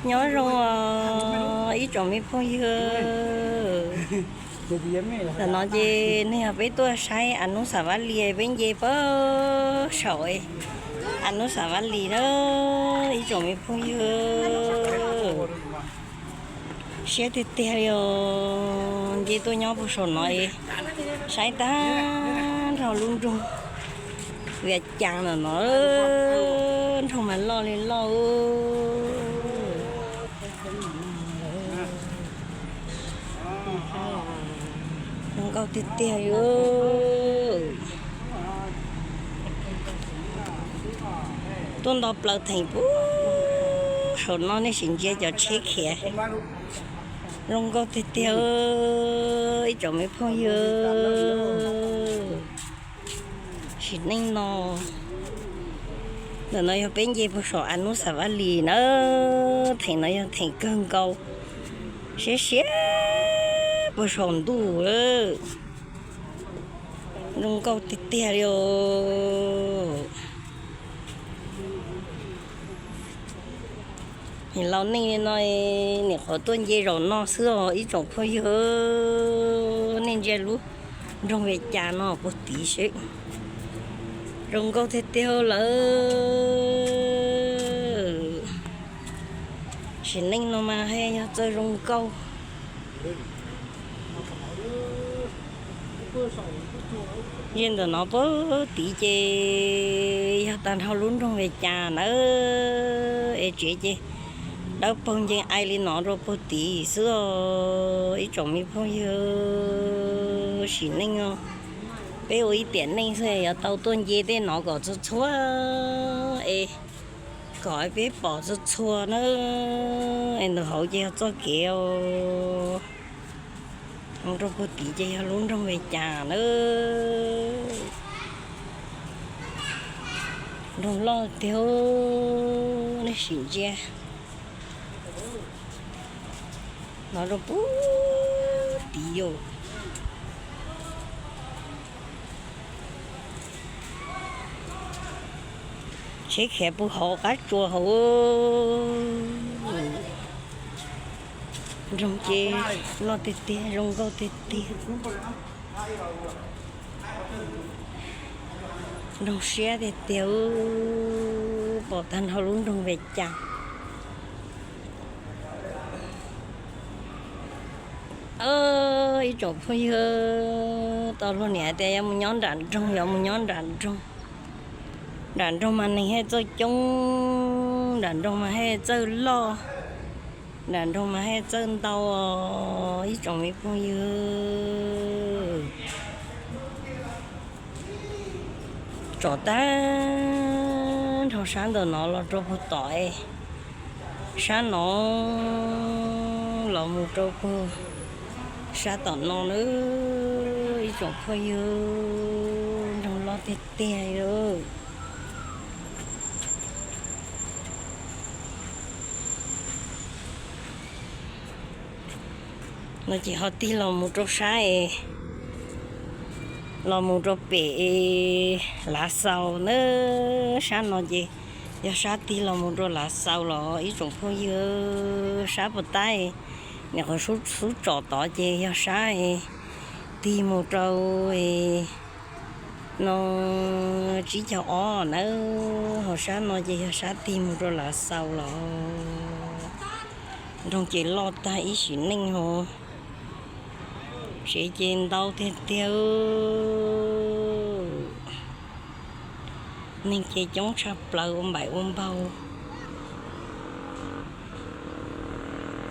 Nyob zoo os ib tsoom me phooj ywg. Ntawm no ces nej yog peb tuaj saib a nub xav vaj lis peb nce pab saum a nub xav vaj lis na ib tsoom me phooj ywg. Siab tiag tiag li os, nce tuaj nyob puag saum no es saib tag nrho lub nroog Vias Cas ntawm no, nroog mas loj li loj. Zoo nkauj tiag tiag li. Tuaj nto plaws theem puag saum no nej sim ntsia cov tsheb khiav. Zoo nkauj tiag tiag ib tsoom me phooj ywg. Sim neej no, ntawm no yog peb nce puag saum a nub xav vaj lis na, theem no yog theem kawg nkaus, siab siab puag saum ntuj. Zoo nkauj tiag tiag li os. Laus neej li no, nim qhuav tuaj nce zaum no xwb os ib tsoom phooj ywg, nej ntsia lub nroog Vias Cas no puag tid seb. Zoo nkauj tiag tiag lawm. Sim neej no mas haj yog txawj zoo nkauj. Yog ntawm no puag tid ces yog tag nrho lub nroog Vias Cas nawb. Es tsev ces dawb paug nce ai li no rau puag tid xwb os ib tsoom me phooj ywg. Sim neej os, peb ua ib tiam neej xwb yuav tau tuaj nce tej no kom txhua txhua es kom peb pom txhua txhua na. Es ntawm hauv ces yog txoj kev os, rau puag tid ces yog lub nroog Vias Cas na. Nroog loj tiag, nej sim ntsia no rau puag tid yom. Tsheb khiav puag hauv qab tsuas hauv. Nroog ces loj tiag tiag, zoo nkauj tiag tiag. Nroog siab tiag tiag, pom tag nrho lub nroog Vias Cas. Ib tsoom phooj ywg, tau luag niam hais tias yuav mus nyob nram nroog, yuav mus nyob nram nroog. Nram nroog mas neeg haj txawj coob, nram nroog mas haj txawj loj, nram nroog mas haj txawj ntau os ib tsoom me phooj ywg. Tsom tag nrho sab ntawm no los rau puag tom es, sab no los mus rau puag sab tom no na ib tsoom phooj ywg, nroog loj tiag tiag li. No ces ho tig los mus rau sab es, los mus rau pem Lav Xaus na. Sab no ces yog sab tig los mus rau Lav Xaus los ib tsoom phooj ywg, sab puag ta es, nim qhuav xub tsom tod ces yog sab es tig mus rau es no tsib caug ob na, ho sab no ces yog sab tig mus rau Lav Xaus los. Nroog ces loj tag ib sim neej ho, tsev ces ntau tiag tiag. Neeg ces coob tshaj plaws ua npaim ua npaug,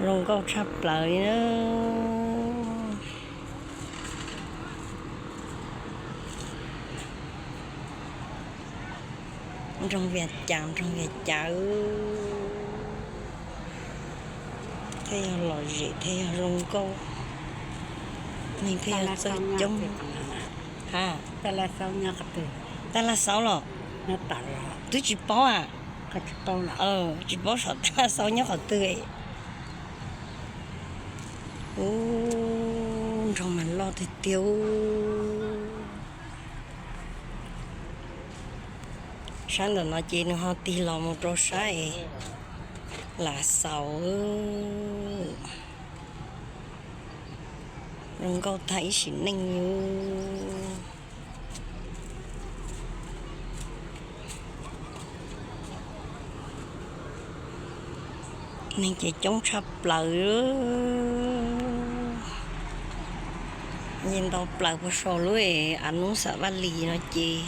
zoo nkauj tshaj plaws li na. Nroog Vias Cas, nroog Vias Cas, thiaj yog lom zem thiaj yog zoo nkauj, neeg thiaj yog txawj coob. Ha, Taj Laj Xaub los? Twb tsis paub a. Tsis paub saum Taj Laj Xaub nyob qhov twg. Ub, nroog mas loj tiag tiag. Sab ntawm no ces nws ho tig los mus rau sab es Lam xaus, zoo nkauj tag ib sim neej li. Neeg ces coob tshaj plaws. Yeej ntau plaws puag saum lub Anub Xam Vaj Lis no ces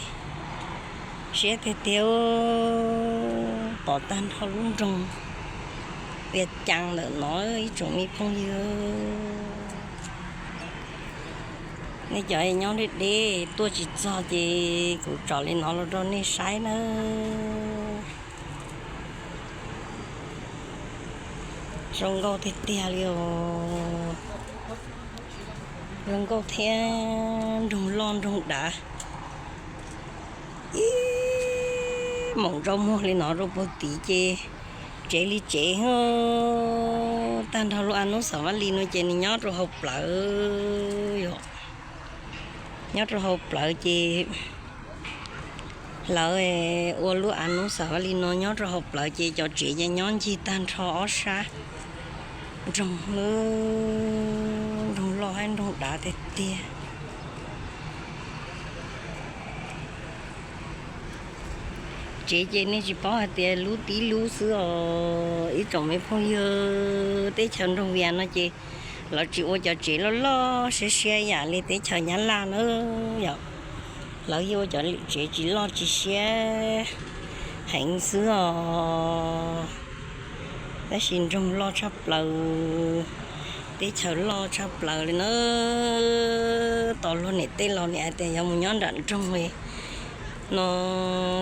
siab tiag tiag, pom tag nrho lub nroog Vias Cas ntawm no ib tsoom me phooj ywg. Nej cov nyob deb deb tuaj tsis txog ces kuv tsom li no los rau nej saib nawb. Zoo nkauj tiag tiag li os. Zoo nkauj thiab nroog loj nroog dav. Ib moos ntsaj muag li no rau puag tid ces tsev li tsev. Tag nrho lub Anub Xam Vaj Lis no ces nws nyob rau hauv plawv yom. Nyob rau hauv plawv ces lawv ua lub Anub Xam Vaj Lis no nyob rau hauv plawv ces cov tsev ces nyob ncig tag nrho ob sab nroog, nroog loj thiab nroog dav tiag tiag. Tsev ces nej tsis paub hais tias lub tib lub xwb os ib tsoom me phooj ywg. Teb chaws nroog Vias no ces lawv tsis ua cov tsev loj loj siab siab yam li teb chaws Nyab Laj na yom. Lawv yeej ua cov tsev tsis loj tsis siab heev xwb os. Tab sis nroog loj tshaj plaws, teb chaws loj tshaj plaws li na. Tos luag niam tej laus nim hais tias yog mus nyob nram nroog li no,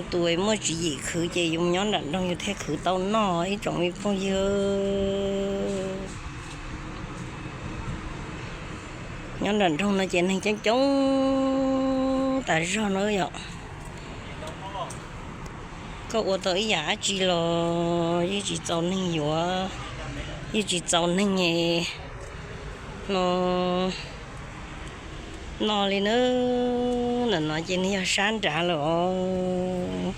tus muaj tswv yim khwv ces yus mus nyob nram nroog yus thiaj khwv tau noj ib tsoom me phooj ywg. Nyob nram nroog no ces neeg coob coob tas zog na yom. Koj ua tau ib yam dab tsi los yeej tsis txaus neeg yuav, yeej tsis txaus neeg no noj li na. Ntawm no ces nws yog sab nrad lawm os.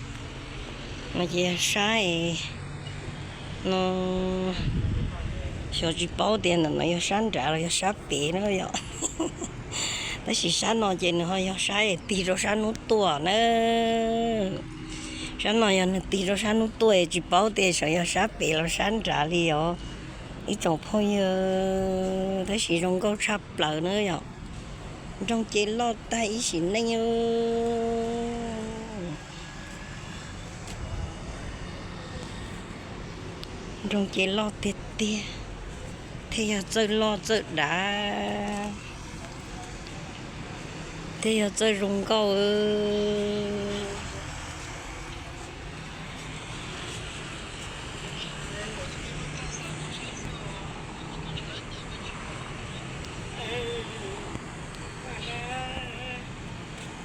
No ces yog sab es no xyov tsis paub tias ntawm no yog sab nrad los yog sab pem na yom. Tab sis sab no ces nws ho yog sab es tig rau sab hnub tuaj na. Sab no yog nws tig rau sab hnub tuaj es tsis paub tias xyov yog sab pem los sab nrad li os ib tsoom phooj ywg. Tab sis zoo nkauj tshaj plaws na yom. Nroog ces loj tag ib sim neej. Nroog ces loj tiag tiag, thiaj yog txawj loj txawj dav, thiaj yog txawj zoo nkauj.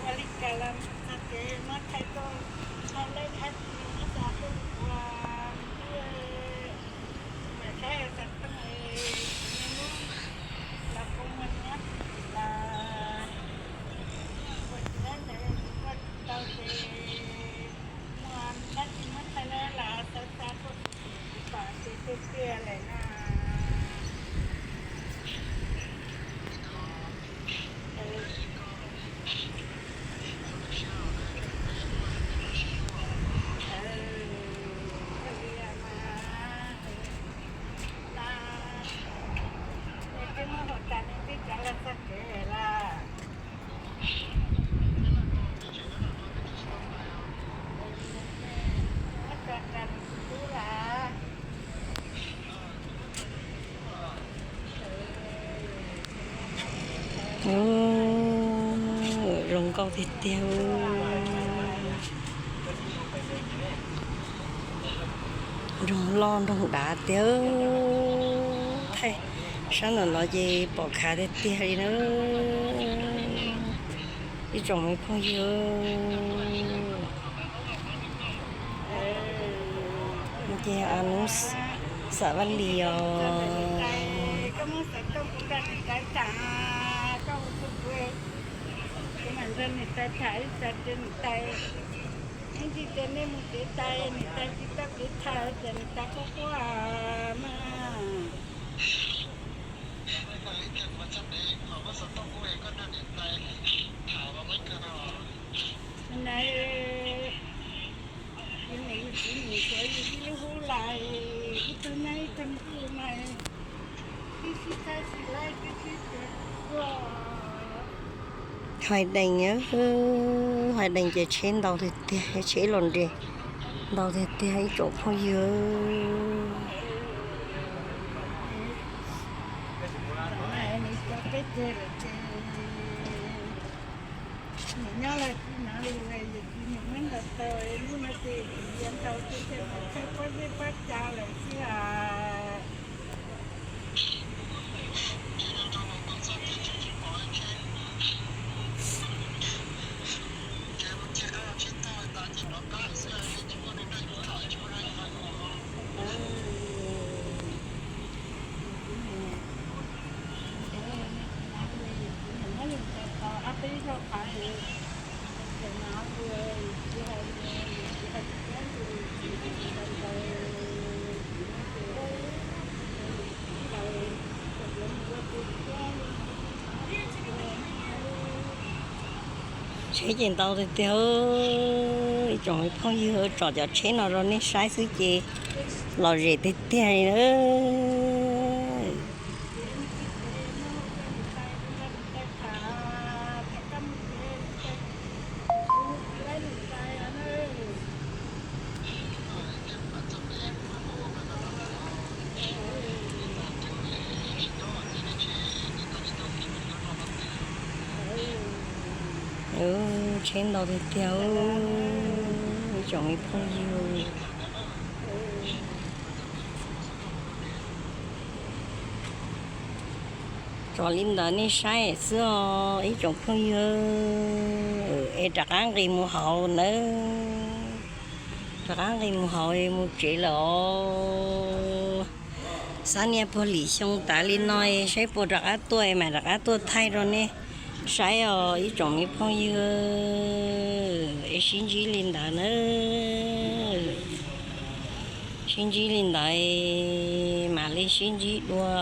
Ua li cas los txog kev muab thaij tuaj, thaij lej thaij tus muab xa tuaj ua mam saib xov tooj es kuv niaj hnub los kuv muag nyob tim los ua tsis laib ntawd kuv ua tsis tau ces muag dab tsi muab thaij los xav xa tuaj tim kuv pom ces tiag tiag lawm na. Zoo nkauj tiag tiag. Nroog loj nroog dav tiag. Thaij sab ntawm no ces pom khav tiag tiag li na. Ib tsoom me phooj ywg, ces Anub Xam Vaj Lis os. Ntsis tias nej mus kev tais, niam tais tsis tau kev tham, cas niam tais quaj quaj mas. Nais, yus niam yus txiv nim suav yus ib lub hub lais, ib tug nyab ib tug nkuj mas, tib sib txhawb sib laib tib sib tuav. Hais dees, hais dees ces tsheb ntau tiag tiag, tsheb los nres ntau tiag tiag ib tsoom phooj ywg. Nyob lawm tsis hnov lus, yus tsis nim muab ntaus taw, lub no ces yus yuav ntaus ces mas thawj pob zeb pob cav lawm xwb as. Tsheb ces ntau tiag tiag, ib tsoom phooj ywg, tsom cov tsheb no rau nej saib xwb ces lom zem tiag tiag li na. Tsheb ntau tiag tiag, ib tsoom phooj ywg. Tsom li ntawd nej saib xwb os ib tsoom phooj ywg, es rov qab nqis mus hauv nawb, rov qab nqis mus hauv mus tsev lawm os. Xav nias puag lim xyoo tas li no saib puas rov qab tuaj mas rov qab tuaj thaij rau nej saib os ib tsoom me phooj ywg, es sib ntsib li ntawd na, sib ntsib li ntawd mam li sib ntsib dua.